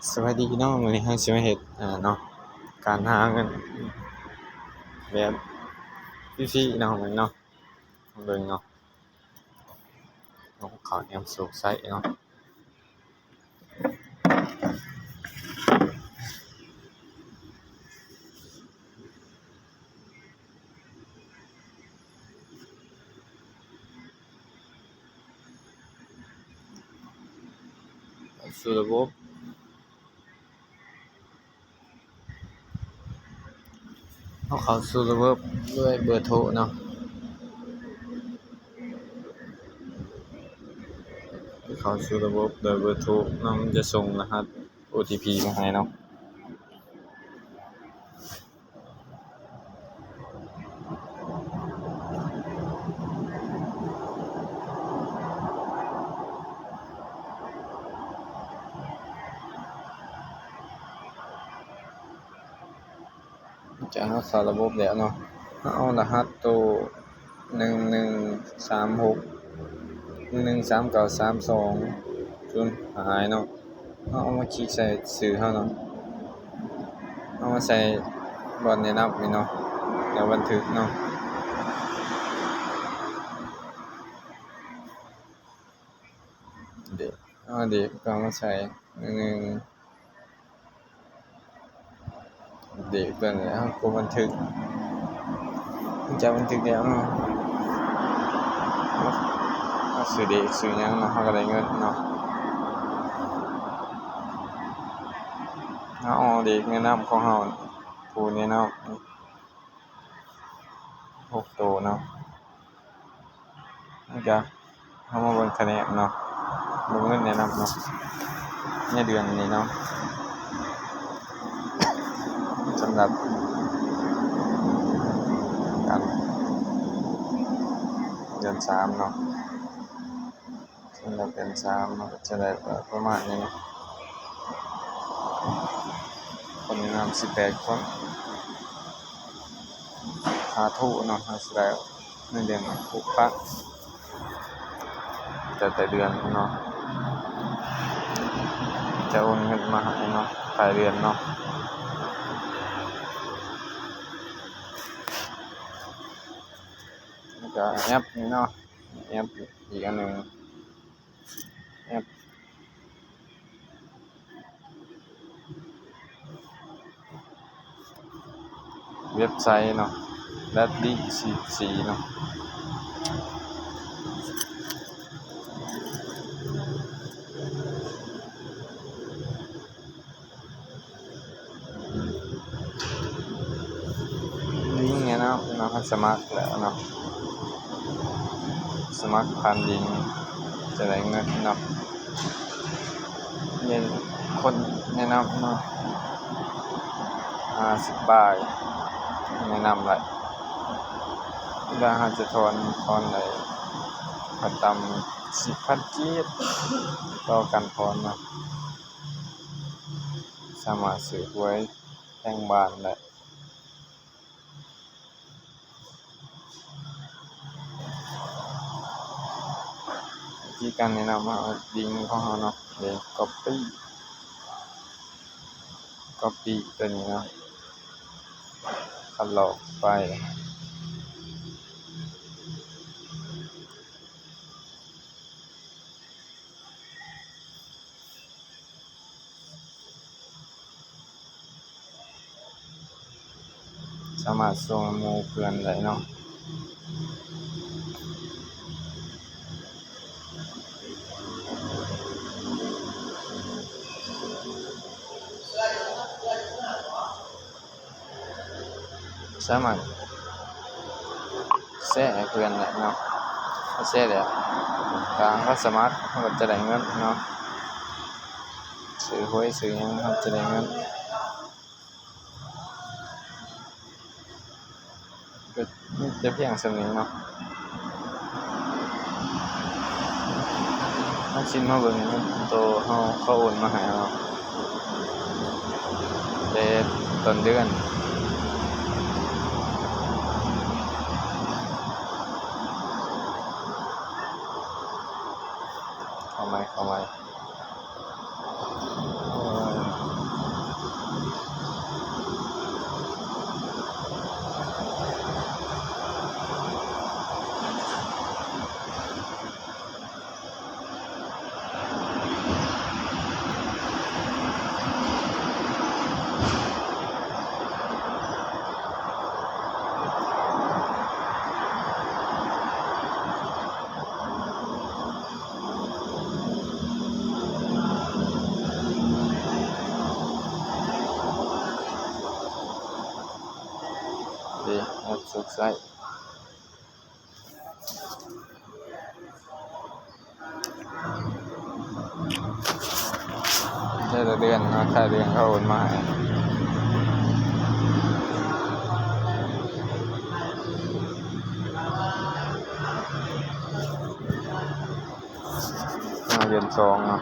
ສະບາຍດີເນາະ, ມື້ນີ້ເຮົາຊິມາເຮັດ ອ່າ ເນາະ ການຫາເງິນແບບຟຣີໆເນາະ ເບິ່ງເນາະ ເບິ່ງເນາະ ເອົາເຂົ້າແອບໂຊກໃສ່ເນາະ. ເຂົ້າສູ່ລະບົບ ເຮົາເຂົ້າສູ່ລະບົບດ້ວຍເບີໂທເນາະ, ເຂົ້າສູ່ລະບົບໂດຍເບີໂທເນາະ, ມັນຈະສົ່ງລະຫັດໂອທີພີມາໃຫ້ເນາະ. ຈາກເຮົາເຂົ້າລະບົບແລ້ວເນາະ, ເຮົາເອົາລະຫັດໂຕ ໜຶ່ງໜຶ່ງສາມຫົກ ໜຶ່ງໜຶ່ງສາມເກົ້າສາມສອງສູນຫາຍເນາະ, ເຮົາເອົາມາຄລິກໃສ່ຊື່ເຮົາເນາະ, ເອົາມາໃສ່ບ່ອນແນະນຳນີ້ເນາະ ແລ້ວບັນທຶກເນາະ. ເດ ເອົາເດກເອົາມາໃສ່ໜຶ່ງ ເດກຕົວນີ້ ເຮົາກົດບັນທຶກ. ຫຼັງຈາກບັນທຶກແລ້ວເນາະ ເຮົາຊື່ເດກຊື່ຫຍັງເນາະ ເຮົາກໍໄດ້ເງິນເນາະ. ເຮົາເອົາເດກແນະນຳຂອງເຮົາ ຜູ້ແນະນຳ ຫົກໂຕເນາະ. ຫຼັງຈາກເຮົາມາເບິ່ງຄະແນນເນາະ ເບິ່ງເງິນແນະນຳເນາະ ໃນເດືອນນີ້ເນາະ, ສຳລັບການເດືອນສາມເນາະ, ສຳລັບເດືອນສາມເນາະ ຈະໄດ້ປະມານນີ້ເນາະ, ຄົນແນະນຳສິບແປດຄົນ. ສາທຸເນາະ ເຮົາຊິໄດ້ເງິນເດືອນຫົກພັນ ແຕ່ ແຕ່ເດືອນເນາະ ຈະໂອນເງິນມາໃຫ້ເນາະ ປາຍເດືອນເນາະ. ແລ້ວກໍແອັບນີ້ເນາະ ແອັບອີກອັນໜຶ່ງ ແອັບ ເວັບໄຊເນາະ ແລັດດີຊີຊີເນາະ. ລິງແນະນຳເນາະ ເຮົາສະໝັກແລ້ວເນາະ ສະໝັກຜ່ານລິງຈະໄດ້ເງິນເນາະ, ມີຄົນແນະນຳເນາະ ຫ້າສິບປາຍແນະນຳໄດ້, ເວລາເຮົາຈະຖອນ ຖອນໄດ້ ຂັ້ນຕ່ຳສິບພັນກີບຕໍ່ການຖອນເນາະ. ສາມາດຊື້ຫວຍແທງບ້ານໄດ້. ວິທີການແນະນຳ ເຮົາເອົາລິງຂອງເຮົາເນາະ ເລີຍກັອບປີ້ ກັອບປີ້ຕົວນີ້ເນາະ ຄັດລອກໄປ. ສາມາດສົ່ງໃຫ້ໝູ່ເພື່ອນໄດ້ເນາະ. ສາມາດແຊໃຫ້ເພື່ອນໄດ້ເນາະ, ເຮົາແຊແລ້ວ ຖ້າເຮົາສະໝັກ ເຮົາກໍຈະໄດ້ເງິນເນາະ, ຊື້ຫວຍຊື້ຫຍັງ ເຮົາຈະໄດ້ເງິນ. ກໍມີແຕ່ພຽງສ່ຳນີ້ເນາະ. ເຮົາຊິມາເບິ່ງເງິນໂຕເຮົາ ເຂົາໂອນມາໃຫ້ເຮົາເນາະ ແຕ່ຕົ້ນເດືອນ. ເຂົ້າໃໝ່ ເຂົ້າໃໝ່. ໂອ້ຍ ລູກໃຊ້ ແຕ່ລະເດືອນເນາະ ທ້າຍເດືອນເຂົາໂອນມາໃຫ້. ອ່າ ເດືອນສອງເນາະ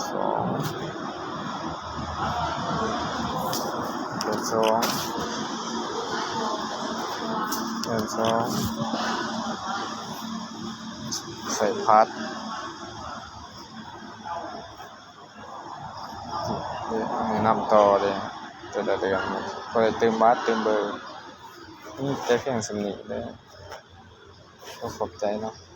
ສອງ ເດືອນສອງ ເດືອນສອງ ໃສ່ພາດ ແນະນຳຕໍ່ເດ້ ແຕ່ລະເດືອນ ບໍ່ໄດ້ຕື່ມບາດຕື່ມເບີ ມີແຕ່ພຽງສ່ຳນີ້ເດ້ ກໍຂອບໃຈເນາະ.